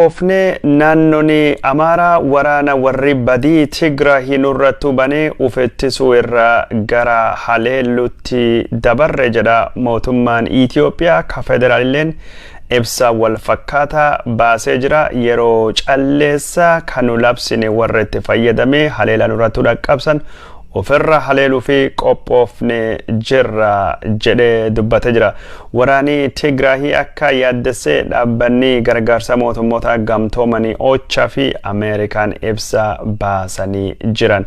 Qophoofnee naannoon Amaaraa waraana warri badii Tigraay nurratti banee of ittisuu irraa gara haleellutti dabarre jedha mootummaan Itoophiyaa. Ka federaalilleen ibsa wal fakkaataa baasee jira. Yeroo calleessa kan nu labsine warra itti fayyadamee haleela nurratti dhaqqabsan ofirra haleeluu fi qophoofne jirra jedhee dubbatee jira. Waraanni Tigraahii akka yaaddessee dhaabbanni gargaarsa mootummoota gamtoomanii OCHA fi Ameerikaan ibsa baasanii jiran.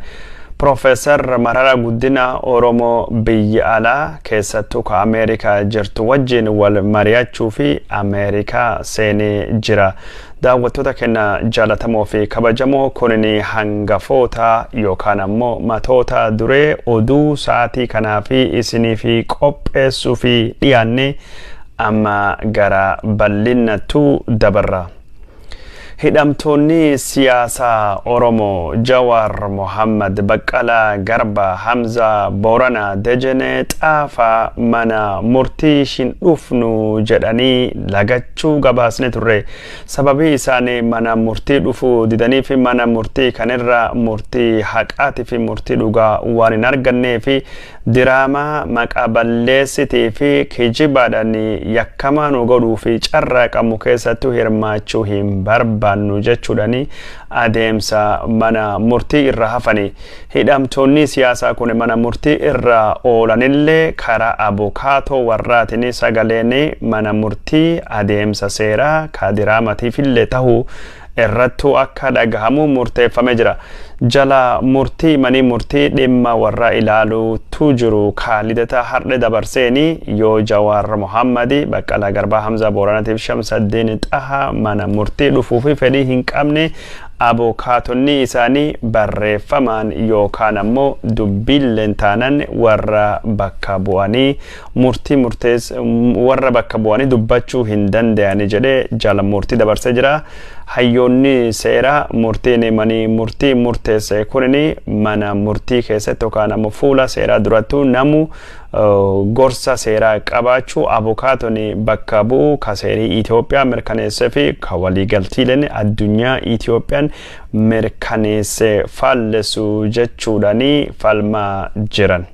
Profeesar Mararaa Guddinaa Oromoo biyya alaa, keessattuu ka Ameerikaa jirtu wajjin wal mari'achuu fi Ameerikaa seenee jira. Daawwattoota keenya jaalatamoo fi kabajamoo, kunin hangafoota yookaan ammoo matoota duree oduu sa'aatii kanaa fi isinii fi qopheessuu fi dhiyaanne, amma gara bal'inattu dabarra. Hidhamtoonni siyaasaa Oromoo Jawaar Mohammad, Baqqalaa Garba, Hamza Boorana, Dejenee Xaafaa mana murtii hin dhufnu jedhanii lagachuu gabaasne turre. Sababii isaanii mana murtii dhufuu didanii fi mana murtii kanirra murtii haqaatii fi murtii dhugaa waan hin argannee fi diraamaa maqaa balleessitii fi kijibaadhaan yakkamaa nu godhuu fi carraaqamu keessattuu hirmaachuu hin barbaannu jechuudhaan adeemsa mana murtii irra hafani. Hidhamtoonni siyaasaa kun mana murtii irra oolanillee karaa abukaatoo warraatiin sagaleen mana murtii adeemsa seeraa ka diraamatiifillee ta'u irrattuu akka dhagahamu murteeffamee jira. Jala murtii manii murtii dhimma warra ilaaluutu jiru kaalidata hardhe dabarseeni yoo Jawaar Mohammadi, Baqqalaa Garbaa, Hamza Booranatiif Shamsaddin Xaha mana murtii dhufuu fi fedhii hin qabne, abukaatonni isaanii barreeffamaan yookaan ammoo dubbiilleen taanan warra bakka bu'anii murtii murtees warra bakka bu'anii dubbachuu hin danda'ani jedhee jala murtii dabarsee jira. Hayyoonni seeraa murtiin manii murtii murteesse kunin mana murtii keessatti yookaan ammoo fuula seeraa durattuu namu gorsa seeraa qabaachuu, abukaatonni bakka bu'u ka seerii Itoophiyaa mirkaneessee fi ka waliigaltiileen addunyaa Itoophiyaan mirkaneesse faallessu jechuudhaanii falmaa jiran.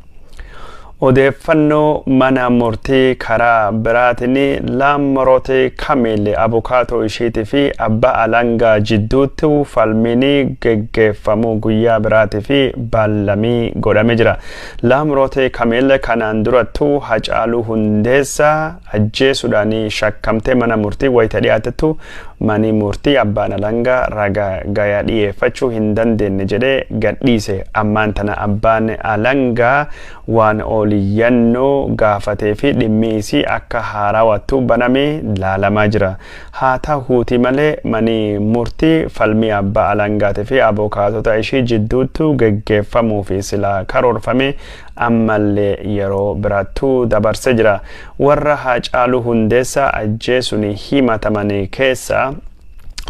Odeeffannoo mana murtii karaa biraatiin, Laamroot Kamil abukaatoo ishiitii fi abbaa alangaa jidduutti falmiin geggeeffamu guyyaa biraatii fi baallamii godhame jira. Laamroot Kamil kanaan durattuu Hacaaluu Hundeessaa ajjeesuudhaan shakkamtee mana murtii wayita dhiyaatettu mani murtii abbaan alangaa ragaa gayaa dhiyeeffachuu hin dandeenye jedhee gadhiise. Ammaan tana abbaan alangaa waan oliyyannoo gaafatee fi dhimmi isii akka haarawattu banamee laalamaa jira. Haa ta'uuti malee mani murtii falmii abbaa alangaatii fi abukaatota ishii jidduutti geggeeffamuu fi sila karoorfame ammallee yeroo birattuu dabarsee jira. Warra Haacaaluu Hundeessaa ajjeesuun himataman keessa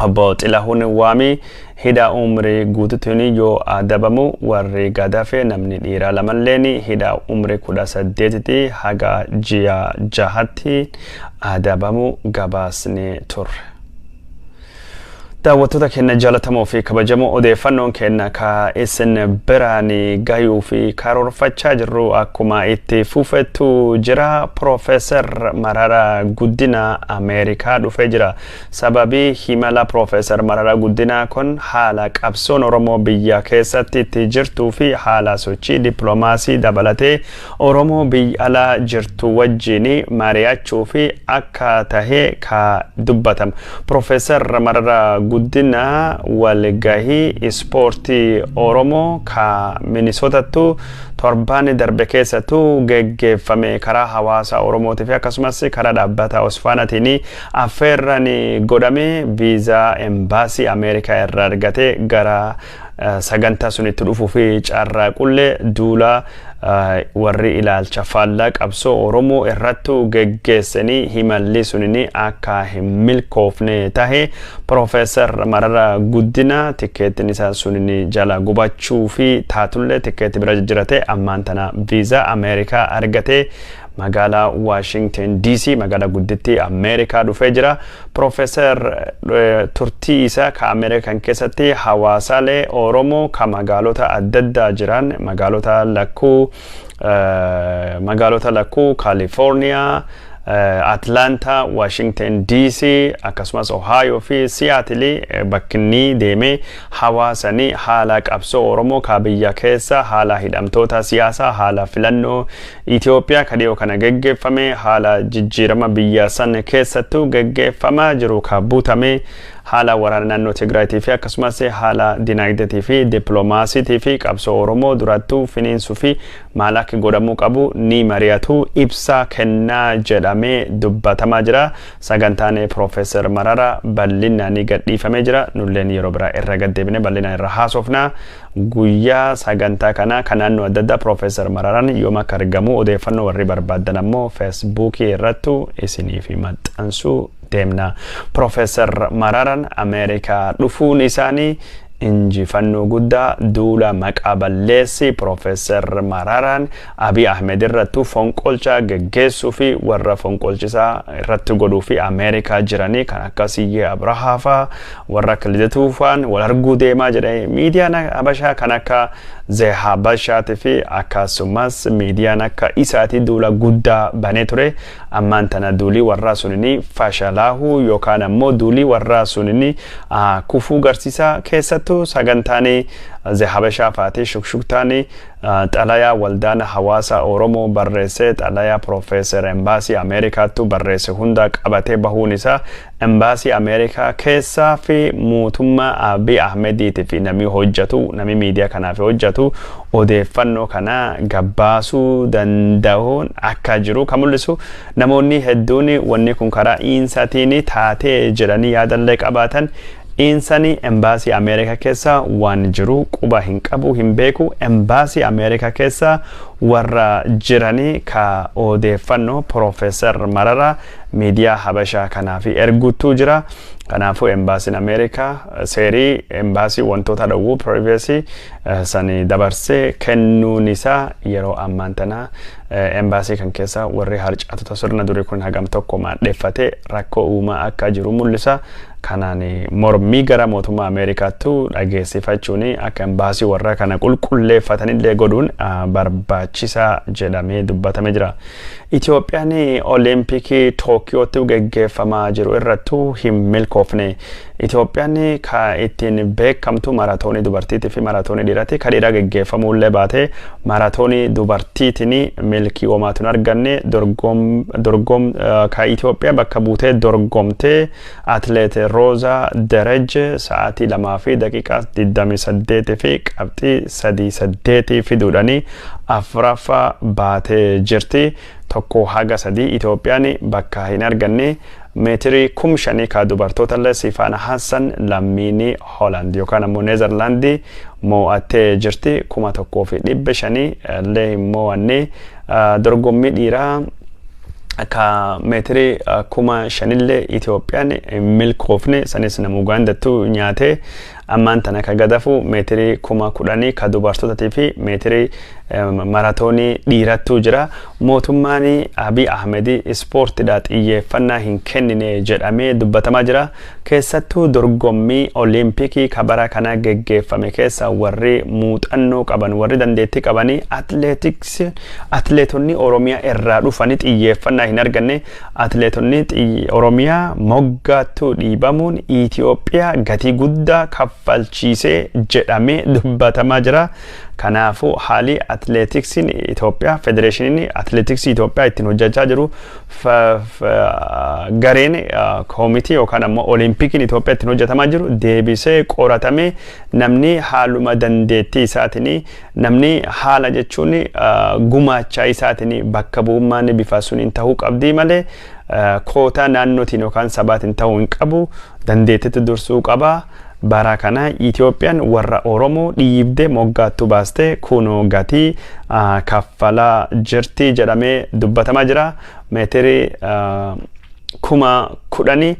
obbo Xilahuun Waamii hidha umrii guutuutiin yoo adabamu, warri gadafe namni dhiiraa lamalleen hidha umrii 18tti haga ji'a 6tti adabamu gabaasne turre. Daawwattoota keenya jaalatamoo fi kabajamoo, odeeffannoon keenya ka isin biraan gayuu fi karoorfachaa jirru akkuma itti fufettu jira. Piroofeesar Mararaa Guddinaa Ameerikaa dhufee jira. Sababii himala Piroofeesar Mararaa Guddinaa kun haala qabsoon Oromoo biyya keessatti itti jirtuu fi haala sochii dippiloomaasii dabalatee Oromoo biyya alaa jirtu wajjin mari'achuu fi akka tahe ka dubbatama. Piroofeesar Mararaa Guddinaa walgahii ispoortii Oromoo ka Minisootattu torbaan darbe keessattuu geggeeffame karaa hawaasa Oromootii fi akkasumas karaa dhaabbata Osfaanaatiin affeerran godhame viizaa embaasii Ameerikaa irraa argatee gara sagantaa sunitti dhufuu fi carraaqullee, duula warri ilaalcha faallaa qabsoo Oromoo irrattu geggeessanii himalli sunin akka hin milkoofne tahe. Piroofeesar Mararaa Guddinaa tikkeettiin isaa sunin jala gubachuu fi taatullee tikkeetti bira jijjiirate ammaan tana viizaa Ameerikaa argatee Magaalaa Waashington DC, magaalaa guddittii Ameerikaa dhufee jira. Piroofeesar turtii isaa ka Ameerikan keessatti hawaasaalee Oromoo ka magaalota adda addaa jiran, magaalota lakkuu Kaalifoorniyaa, Atlanta, Washington DC, akkasumas Ohio fi Seattle bakki inni deemee hawaasanii haala qabsoo Oromoo ka biyya keessa, haala hidhamtoota siyaasaa, haala filannoo Itoophiyaa ka dhiyoo kana geggeeffame, haala jijjiirama biyya san keessattuu geggeeffamaa jiru ka butame, haala waraana naannoo Tigraayitii fi akkasumas haala dinagdeetii fi dippiloomaasiitii fi qabsoo Oromoo durattuu finiinsuu fi maal akka godhamuu qabu ni mari'atu, ibsa kennaa jedhamee dubbatamaa jira. Sagantaan Piroofeesar Mararaa bal'inaan ni gadhiifamee jira. Nulleen yeroo biraa irra gaddeebinee bal'inaan irra haasofna. Guyyaa sagantaa kanaa kan naannoo adda addaa Piroofeesar Mararaan yoom akka argamu odeeffannoo warri barbaadan ammoo Feesbuukii irrattu isiniif maxxansuu deemna. Piroofeesar Mararaan Ameerikaa dhufuun isaanii injifannoo guddaa, duula maqaa balleessi Piroofeesar Mararaan Abiy Ahmed irrattu fonqolcha geggeessuu fi warra fonqolchisaa irratti godhuu fi Ameerikaa jiranii kan akka Siyyee Abrahaa faa, warra akka Lidatuu faan wal arguu deemaa jedhee miidiyaan Habashaa kan akka Ze Habashaatii fi akkasumas miidiyaan akka isaatii duula guddaa banee ture. Ammaan tana duulii warraa sunini fashalaahuu yookaan ammoo duulii warraa sunini kufuu garsiisaa. Keessattuu sagantaan Ze Habashaa faatii shukshuktaan xalayaa waldaan hawaasa Oromoo barreesse, xalayaa Piroofeesar Embaasii Ameerikaattu barreesse hunda qabatee bahuun isaa embaasii Ameerikaa keessaa fi mootummaa Abiy Ahmediitii fi namni hojjetu, namni miidiyaa kanaaf hojjetu odeeffannoo kana gabbaasuu danda'uun akka jiru kan mul'isu. Namoonni hedduun wanni kun karaa iinsaatiin taatee jedhanii yaadallee qabaatan, Insani embaasii Ameerikaa keessa waan jiru quba hin qabu, hin beeku. Embaasii Ameerikaa keessa warra jiranii ka odeeffannoo Piroofeesar Mararaa miidiyaa Habashaa kanaaf erguutu jira. Kanaafuu embaasiin Ameerikaa seerii embaasii wantoota dhowwuu, privacy sani dabarsee kennuun isaa yeroo ammaan tana embaasii kan keessa warri harcaatota sirna durii kun hagam tokko maadheeffatee rakkoo uumaa akka jiru mul'isa. Kanaan mormii gara mootummaa Ameerikaattu dhageessifachuun akka embaasii warra kana qulqulleeffatanillee godhuun barbaachisaa jedhamee dubbatamee jira. Itoophiyaan Oliimpikii Tookiyootti geggeeffamaa jiru irrattuu hin milkoofne. Itoophiyaan ka ittiin beekamtu maratoonii dubartiitii fi maratoonii dhiiraati. Ka dhiiraa geggeeffamuullee baate maratoonii dubartiitiin milkii homaatu hin arganne. Dorgom ka Itoophiyaa bakka buutee dorgomtee atleet Roozaa Dereje sa'aatii 2 fi daqiiqaa 28 fi qabxii 38 fiduudhaanii afuraffaa baatee jirti. 1 haga 3 Itoophiyaan bakka hin arganne. Meetirii 5000 ka dubartoota illee Siifaan Hassan lammiin Hoolaand yookaan ammoo Neezerlaandii moo'attee jirti. 1500 illee hin moo'anne. Dorgommii dhiiraa ka meetirii 5000llee Itoophiyaan hin milkoofne, sanis nama Ugaandattu nyaate. Ammaan tana ka gadafu meetirii 10,000 ka dubartootatii fi meetirii maratoonii dhiirattuu jira. Mootummaan Abiy Ahmed ispoortiidha xiyyeeffannaa hin kennine jedhamee dubbatamaa jira. Keessattuu dorgommii Oliimpikii ka bara kana geggeeffame keessa warri muuxannoo qaban, warri dandeettii qabanii, atileetiksii atileetonni Oromiyaa irraa dhufanii xiyyeeffannaa hin arganne. Atileetonni Oromiyaa moggaattuu dhiibamuun Itoophiyaa gatii guddaa kaffalchiisee jedhamee dubbatamaa jira. Kanaafuu haalli atileetiksiin Itoophiyaa, federeeshiniin atileetiksii Itoophiyaa ittiin hojjechaa jiru, gareen koomitii yookaan ammoo Oliimpikiin Itoophiyaa ittiin hojjetamaa jiru deebisee qoratamee namni haaluma dandeettii isaatiin, namni haala jechuun gumaacha isaatiin bakka bu'ummaan bifa suniin ta'uu qabdii malee kootaa naannootiin yookaan sabaatiin ta'uu hin qabu, dandeettitti dursuu qaba. Bara kana Itoophiyaan warra Oromoo dhiibdee moggaattuu baastee kunoo gatii kaffalaa jirti jedhamee dubbatamaa jira. Meetirii 10,000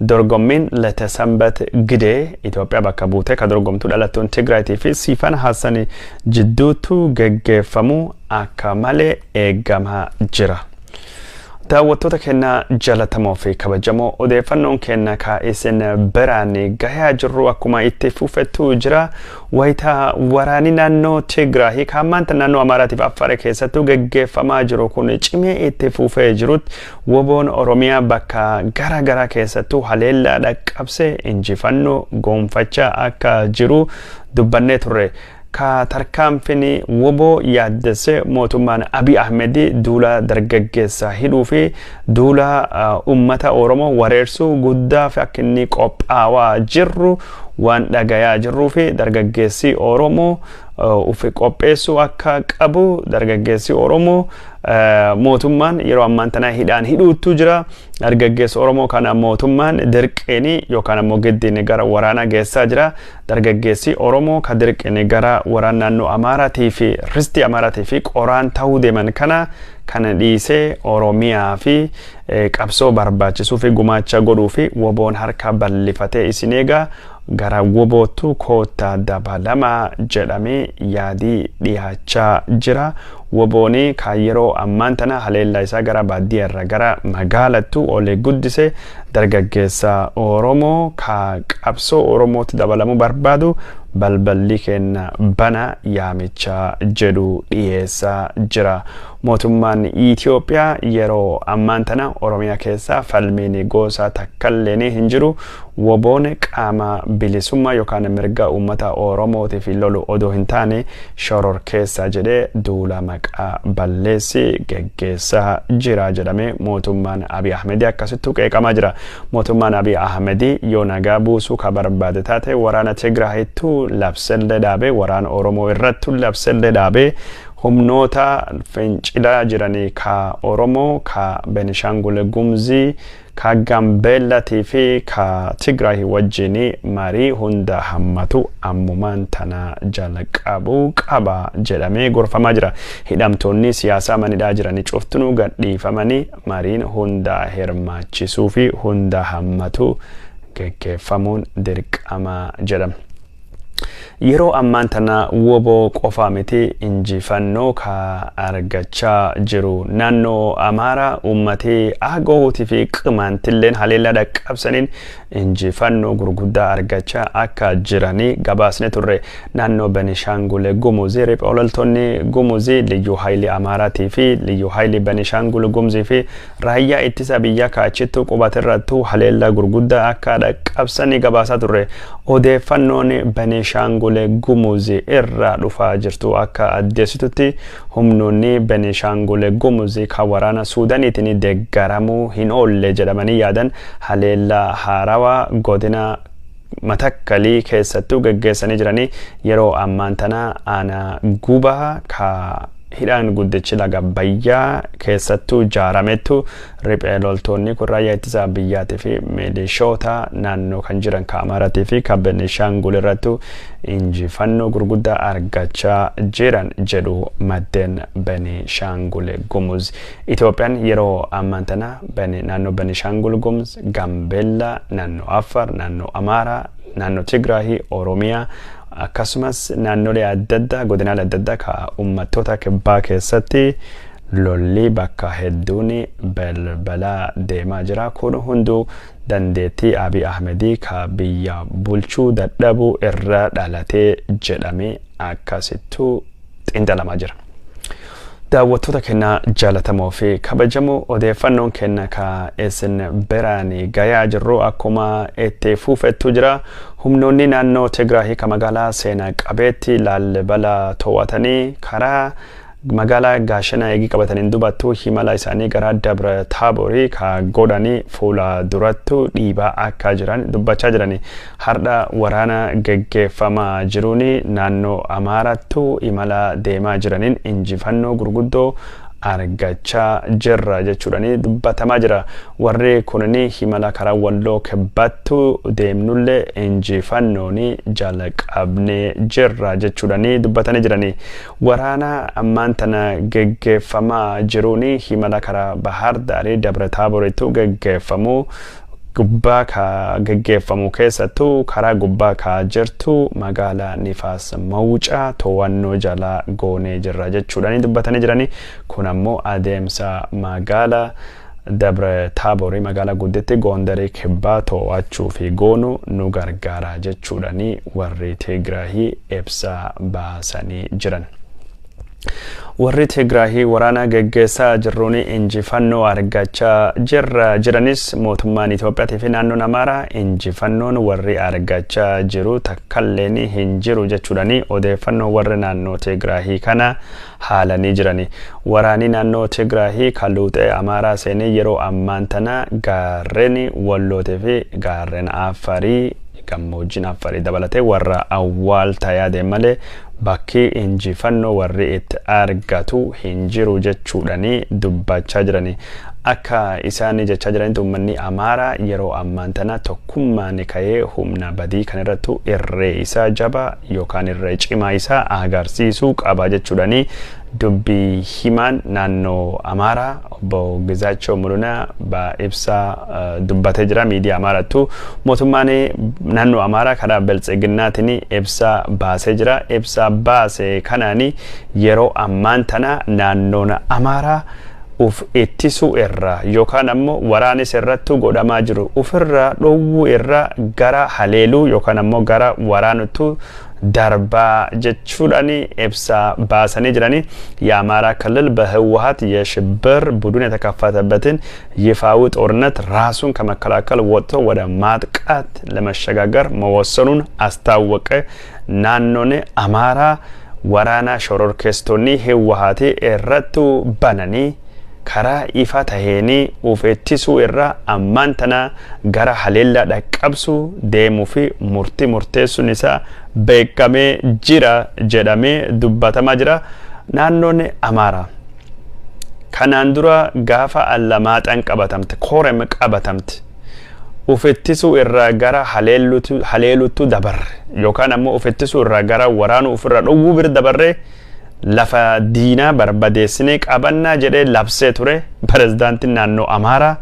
dorgommiin Letesanbat Gidee Itoophiyaa bakka buutee ka dorgomtuu dhalattuun Tigraayitii fi Siifan Hassan jidduutu geggeeffamu akka malee eegamaa jira. Daawwattoota keenya jalatamoo fi kabajamoo, odeeffannoon keenya ka isin biraan gahaa jirru akkuma itti fufettu jira. Wayitaa waraanni naannoo Tigraay kan maanta naannoo Amaaraatiif Affaar keessattuu geggeeffamaa jiru kun cimee itti fufee jirutti, WBOn Oromiyaa bakka gara garaa keessattuu haleellaa dhaqqabsee injifannoo gonfachaa akka jiru dubbannee turre. Ka tarkaanfiin WBO yaaddessee mootummaan Abiy Ahmed duula dargaggeessa hidhuu fi duula uummata Oromoo wareersuu guddaa fi akka inni qophaawaa jirru waan dhagayaa jirruu fi dargaggeessi Oromoo ufi qopheessuu akka qabu, dargaggeessi Oromoo mootummaan yeroo ammaan tana hidhaan hidhuutu jira. Dargaggeessi Oromoo kana mootummaan dirqiin yookaan ammoo giddiin gara waraanaa geessaa jira. Dargaggeessi Oromoo ka dirqiin gara waraana naannoo Amaaraatii fi ristii Amaaraatii fi qoraan ta'uu deeman kana dhiisee Oromiyaa fi qabsoo barbaachisuu fi gumaacha godhuu fi WBOn harka bal'ifatee isin eegaa, gara WBOttu koottaa dabalamaa jedhamee yaadii dhiyaachaa jira. WBOn kan yeroo ammaan tana haleellaa isaa gara baadiyyaa irra gara magaalattu olee guddise, dargaggeessa Oromoo ka qabsoo Oromootti dabalamuu barbaadu balballi kenna bana yaamicha jedhu dhiyeessaa jira. Mootummaan Itoophiyaa yeroo ammaan tana Oromiyaa keessa falmiin gosa takkalleen hin jiru. WBOn qaama bilisummaa yookaan mirga uummata Oromootiif lolu odoo hin taane shororkeessa jedhee duula maqaa balleessi geggeessaa jira jedhamee mootummaan Abiy Ahmed akkasittuu qeeqamaa jira. Mootummaan Abiy Ahmed yoo nagaa buusuu ka barbaade taate, waraana Tigraayittuu labsellee dhaabee, waraana Oromoo irrattuu labsellee dhaabee, humnoota fincilaa jiranii ka Oromoo, ka Benishaangul Gumzii, ka Gambeellatii fi ka Tigraay wajjin marii hunda hammatu ammumaan tana jalqabuu qaba jedhamee gorfamaa jira. Hidhamtoonni siyaasaa manidhaa jiranii cuftunuu gadhiifamanii mariin hunda hirmaachisuu fi hunda hammatu geggeeffamuun dirqama jedhama. Yeroo ammaan tana WBO qofa miti injifannoo ka argachaa jiru. Naannoo Amaaraa uummatee Agootii fi Qimaantilleen haleellaa dhaqqabsaniin injifannoo gurguddaa argachaa akka jiranii gabaasne turre. Naannoo Benishaangul Gumuzii riphee loltoonni Gumuzii Liyyuu Haayilii Amaaraatii fi Liyyuu Haayilii Benishaangul Gumuzii fi raayyaa ittisa biyyaa kaachittuu qubatirrattuu haleellaa gurguddaa akka dhaqqabsanii gabaasaa turre. Odeeffannoon Benishaangul Gumuzii irraa dhufaa jirtu akka addeessitutti, humnoonni Benishaangul Gumuzii kan waraana Suudaaniitiin deeggaramuu hin oolle jedhamanii yaadan haleellaa haarawaa godina Matakkalii keessattuu geggeessanii jiranii. Yeroo ammaan tana aanaa Gubaa ka hidhaan guddichi laga Bayyaa keessattuu jaaramettu riphee loltoonni kun raayyaa ittisa biyyaatii fi milishoota naannoo kan jiran ka Amaaraatii fi ka Benishaangul irrattu injifannoo gurguddaa argachaa jiran jedhu maddeen Benishaangul Gumuz. Itoophiyaan yeroo ammaan tana naannoo Benishaangul Gumuz, Gambeellaa, naannoo Affaar, naannoo Amaaraa, naannoo Tigraahii, Oromiyaa akkasumas naannolee adda addaa, godinaalee adda addaa ka uummattoota kibbaa keessatti lolli bakka hedduun balbalaa deemaa jira. Kun hunduu dandeettii Abiy Ahmedii ka biyya bulchuu dadhabuu irra dhalatee jedhamee akkasittuu xiinxalamaa jira. Daawwattoota keenya jaalatamoo fi kabajamoo, odeeffannoon keenya ka isin biraan gayaa jirru akkuma itti fufettu jira. Humnoonni naannoo Tigraahii ka magaalaa seenaa qabeetti Laallibalaa to'atanii karaa magaalaa Gaashanaa eegii qabataniin dubattu himala isaanii gara Dabra Taaborii ka godhanii fuula durattu dhiibaa akka jiran dubbachaa jirani. Har'a waraana geggeeffamaa jiruun naannoo Amaarattu imala deemaa jiraniin injifannoo gurguddoo argachaa jirra jechuudhani dubbatamaa jira. Warri kunini himala karaa Walloo kibbattu deemnullee injifannoon jalqabnee jirra jechuudhani dubbatanii jirani. Waraana ammaan tana geggeeffamaa jiruun himala karaa Bahar Daarii Dabra Taaborittu geggeeffamuu gubbaa ka geggeeffamu keessattuu karaa gubbaa ka jirtu magaalaa Nifaas Mawucaa to'annoo jalaa goonee jirra jechuudhani dubbatanii jirani. Kun ammoo adeemsa magaalaa Dabre Taaborii magaalaa gudditti Goondarii kibbaa to'achuu fi goonu nu gargaara jechuudhani warri Tigraahii ibsa baasanii jiran. Warri Tigraahii waraana geggeessaa jirruun injifannoo argachaa jirra jiranis, mootummaan Itoophiyaatii fi naannoon Amaaraa injifannoon warri argachaa jiru takkalleen hin jiru jechuudhani odeeffannoo warri naannoo Tigraahii kana haalanii jirani. Waraanni naannoo Tigraahii kan luuxee Amaaraa seenee yeroo ammaan tana gaarreen Wallootii fi gaarreen Affarii, gammoojjiin Affarii dabalatee warra awwaal tayaa deem malee bakki injifannoo warri itti argatu hin jiru jechuudhani dubbachaa jirani. Akka isaan jechaa jiranitti, uummanni Amaaraa yeroo ammaan tana tokkummaan ka'ee humna badii kan irrattu irree isaa jabaa yookaan irree cimaa isaa agarsiisuu qaba jechuudhani dubbii himaan naannoo Amaaraa obbo Gizaachoo Mulunaa ibsa dubbatee jira miidiyaa Amaarattu. Mootummaan naannoo Amaaraa karaa Biltsiginnaatiin ibsa baasee jira. Ibsa baase kanaani yeroo ammaan tana naannoon Amaaraa uf ittisuu irraa yookaan ammoo waraanis irrattu godhamaa jiru ufirraa dhowwuu irraa gara haleeluu yookaan ammoo gara waraanutu darbaa jechuudhaan ibsa baasanii jiranii. የአማራ ክልል በህወሀት የሽብር ቡድን የተከፈተበትን ይፋዊ ጦርነት ራሱን ከመከላከል ወጥቶ ወደ ማጥቃት ለመሸጋገር መወሰኑን አስታወቀ። Naannoon Amaaraa waraana shororkeessitoonni Hiwwahatii irratti bananii karaa ifa taheen uf ittisuu irra ammaan tana gara haleellaa dhaqqabsuu deemuu fi murtii murteessuun isaa beekamee jira jedhamee dubbatamaa jira. Naannoon Amaaraa kanaan dura gaafa Allamaaxaan qabatamte, Korem qabatamte, uf ittisuu irraa gara haleeluttu dabarre yookaan ammoo uf ittisuu irraa gara waraanuu ofirra dhowwuu bira dabarre lafa diinaa barbadeessinee qabannaa jedhee labsee ture pirezidaantiin naannoo Amaaraa.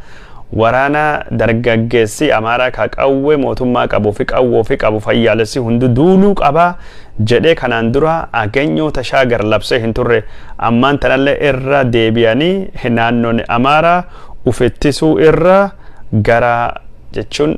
Waraana dargaggeessi Amaaraa ka qawwee mootummaa qabuu fi qawwoo fi qabu fayyaalessi hundi duuluu qabaa jedhee kanaan dura Aganyoo Tashaagar labsee hin turre. Ammaan tanallee irra deebi'anii naannoon Amaaraa uf ittisuu irra gara jechuun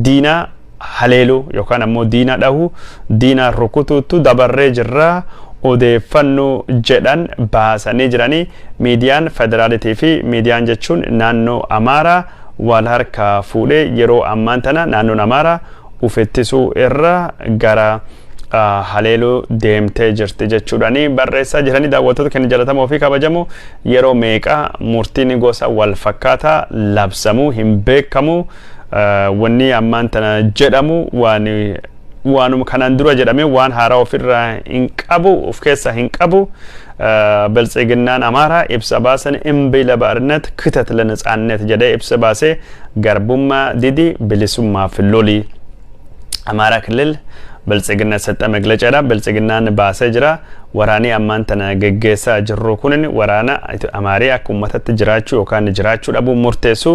diinaa haleeluu yookaan ammoo diinaa dhahuu, diinaa rukutuutu dabarree jirraa odeeffannoo jedhan baasanii jiranii. Miidiyaan federaalitii fi miidiyaan jechuun naannoo Amaaraa wal harkaa fuudhee yeroo ammaan tana naannoon Amaaraa uf ittisuu irra gara haleeluu deemtee jirti jechuudhaani barreessaa jiranii. Daawwattoota keenya jaallatamoo fi kabajamoo, yeroo meeqa murtiin gosa wal fakkaataa labsamuu hin beekamu. Wanni ammaan tana jedhamu waan waanuma kanaan dura jedhame, waan haaraa ofirraa hin qabu, of keessaa hin qabu. Biltsiginnaan Amaaraa ibsa baasan እምቢ ለባርነት ክተት ለነጻነት jedhee ibsa baasee, garbummaa didi, bilisummaaf loli. አማራ ክልል ብልጽግና የሰጠ መግለጫ Biltsiginnaan baasee jira. Waraanii ammaan tana geggeessaa jirru kunin waraana Amaarii akka uummatatti jiraachuu yookaan jiraachuu dhabuu murteessu.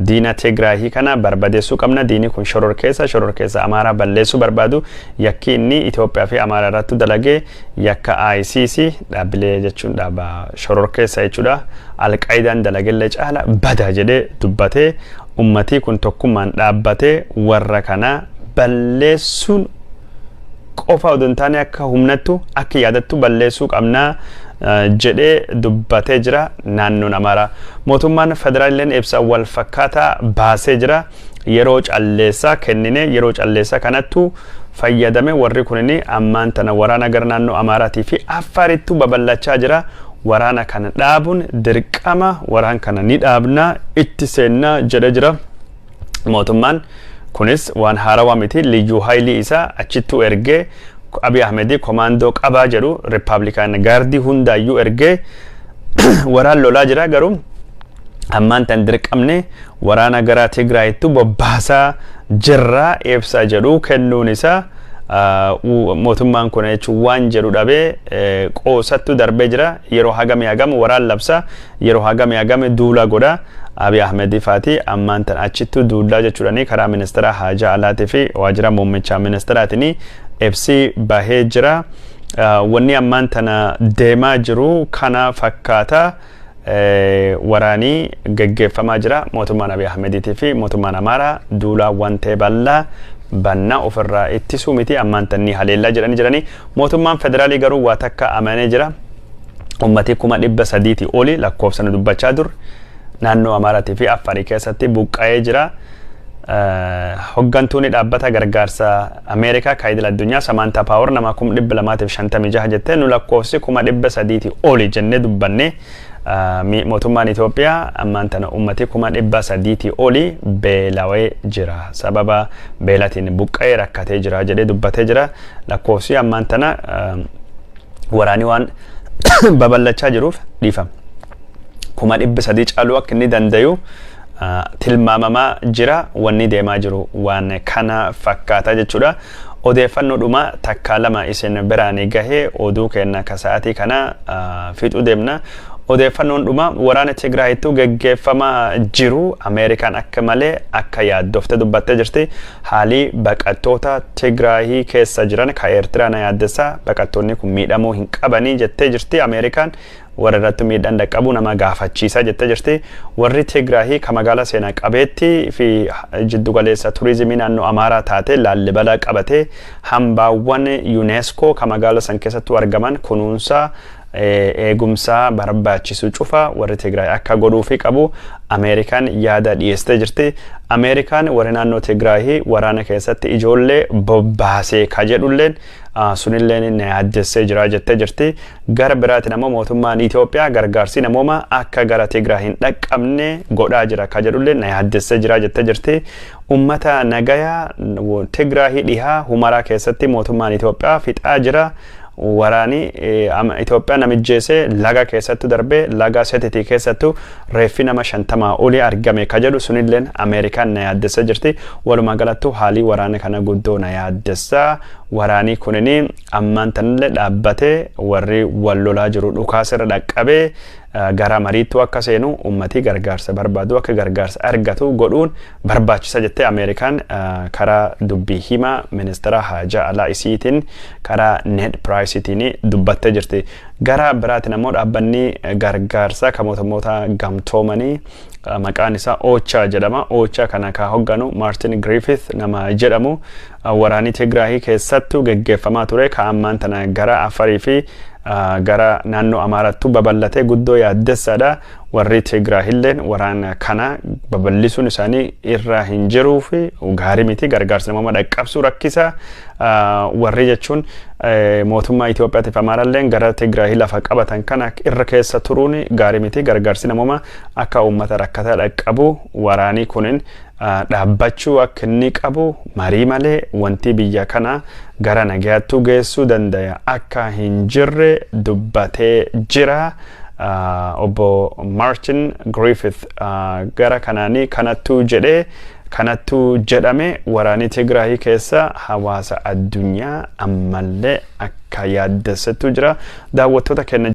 Diina Tigraahii kana barbadeessuu qabna. Diinni kun shororkeessa Amaaraa balleessuu barbaadu. Yakki inni Itoophiyaa fi Amaaraa irratti dalagee yakka ICC dhaabbilee jechuun dhaaba shororkeessa jechuudha. Alqaayidaan dalagellee caala bada jedhee dubbatee, ummatii kun tokkummaan dhaabbatee warra kana balleessuun qofa odoo hin taane akka humnattu akka yaadattu balleessuu qabnaa jedhee dubbatee jira naannoon Amaaraa. Mootummaan federaalilleen ibsa wal fakkaataa baasee jira. Yeroo calleessaa kennine, yeroo calleessaa kanattu fayyadame warri kunin ammaan tana waraana gara naannoo Amaaraatii fi Affarittu babal'achaa jira. Waraana kana dhaabuun dirqama, waraan kana ni dhaabnaa, itti seennaa jedhee jira. Mootummaan kunis waan haarawaa miti. Liyyuu haayilii isaa achittu ergee, Abiy Ahmedii komaandoo qabaa jedhu, Republican Guardii hundaayyuu ergee waraan lolaa jira. Garuu ammaan tan dirqamne waraana gara Tigraayittu bobbaasaa jirraa ibsa jedhu kennuun isaa, mootummaan kun jechuun waan jedhu dhabee qoosattu darbee jira. Yeroo hagame hagam waraan labsa, yeroo hagame hagame duula godha. Abiy Ahmed faati ammaan tan achittu duullaa jechuudhani karaa ministeera haajaa alaatii fi waajjira muummicha ministeeraatiin ibsi bahee jira. Wanni ammaan tana deemaa jiru kana fakkaata. Waraanii geggeeffamaa jira. Mootummaan Abiy Ahmediitii fi mootummaan Amaaraa duulaa wantee bal'aa bannaa ofirraa ittisuu miti, ammaan tannii haleellaa jedhanii jiranii. Mootummaan federaalii garuu waa takka amanee jira. Uummatii 300,000 oli lakkoofsa nu dubbachaa dur naannoo Amaaraatii fi Affarii keessatti buqqa'ee jira. Hoggantuun dhaabbata gargaarsa Ameerikaa kan idil addunyaa Samaantaa Paawar nama 256,000 jettee, nu lakkoofsi 300,000 oli jennee dubbanne. Mootummaan Itoophiyaa ammaan tana uummatii 300,000 oli beelawee jira, sababa beelatiin buqqa'ee rakkatee jira jedhee dubbatee jira. Lakkoofsi ammaan tana waraanii waan babal'achaa jiruuf, dhiifama, 300,000 caaluu akka inni dandayu tilmaamamaa jira. Wanni deemaa jiru waan kana fakkaata jechuudha. Odeeffannoo dhuma takka lama isin biraan gahee oduu kenna ka sa'aatii kana fixuu deemna. Odeeffannoon dhuma waraana Tigraayittuu geggeeffamaa jiru Ameerikaan akka malee akka yaaddofte dubbattee jirti. Haalii baqattoota Tigraayii keessa jiran ka Eertiraa na yaaddessa, baqattoonni kun miidhamuu hin qabanii jettee jirti Ameerikaan. Warra irratti miidhaan dhaqqabu nama gaafachiisa jettee jirti. Warri Tigraahii ka magaalaa seenaa qabeettii fi jiddugaleessa turizimii naannoo Amaaraa taate Laallibalaa qabatee, hambaawwan UNESCO ka magaalaa san keessattuu argaman kunuunsa eegumsaa barbaachisu cufa warri Tigraay akka godhuufi qabu Ameerikaan yaada dhiyeessitee jirti. Ameerikaan warri naannoo Tigraahii waraana keessatti ijoollee bobbaasee ka jedhulleen sunilleen na yaaddessee jira jettee jirti. Gara biraatiin ammoo mootummaan Itoophiyaa gargaarsi namooma akka gara Tigraay hin dhaqqabne godhaa jira ka jedhullee na yaaddessee jira jettee jirti. Ummata nagayaa Tigraahii dhihaa Humaraa keessatti mootummaan Itoophiyaa fixaa jira. Waraani Itoophiyaa namijjeesee laga keessattu darbee, laga Setitii keessattu reeffi nama 50 olii argame ka jedhu sunilleen Ameerikaan na yaaddessee jirti. Walumaa galattuu haalii waraana kana guddoo na yaaddessa. Waraanii kunini ammaan tanillee dhaabbatee, warri wal lolaa jiru dhukaasirra dhaqqabee gara mariittuu akka seenu, ummatii gargaarsa barbaadu akka gargaarsa argatu godhuun barbaachisa jettee Ameerikaan karaa dubbii himaa ministeera haajaa alaa isiitiin, karaa Ned Price'itiin dubbattee jirti. Gara biraatiin ammoo dhaabbanni gargaarsaa kan mootummoota gamtoomanii maqaan isaa OCHA jedhama. OCHA kana ka hogganu Martin Griffith nama jedhamu waraanii Tigraahii keessattuu geggeeffamaa ture ka ammaan tana gara Afarii fi gara naannoo Amaarattuu babal'atee guddoo yaaddessaadha. Warri Tigraahilleen waraana kana babal'isuun isaanii irra hin jiruu fi gaarii miti, gargaarsa namooma dhaqqabsuu rakkisa. Warri jechuun mootummaa Itoophiyaatiif Amaaralleen gara Tigraahii lafa qabatan kana irra keessa turuun gaarii miti, gargaarsi namooma akka uummata rakkataa dhaqqabu waraanii kunin dhaabbachuu akka inni qabu, marii malee wanti biyya kana gara nagayaattuu geessuu dandaya akka hin jirre dubbatee jira. Obbo Martin Griffith gara kanaanii kanattuu jedhee, kanattuu jedhame. Waraanii Tigraahii keessa hawaasa addunyaa ammallee akka yaaddessettu jira. Daawwattoota keenya.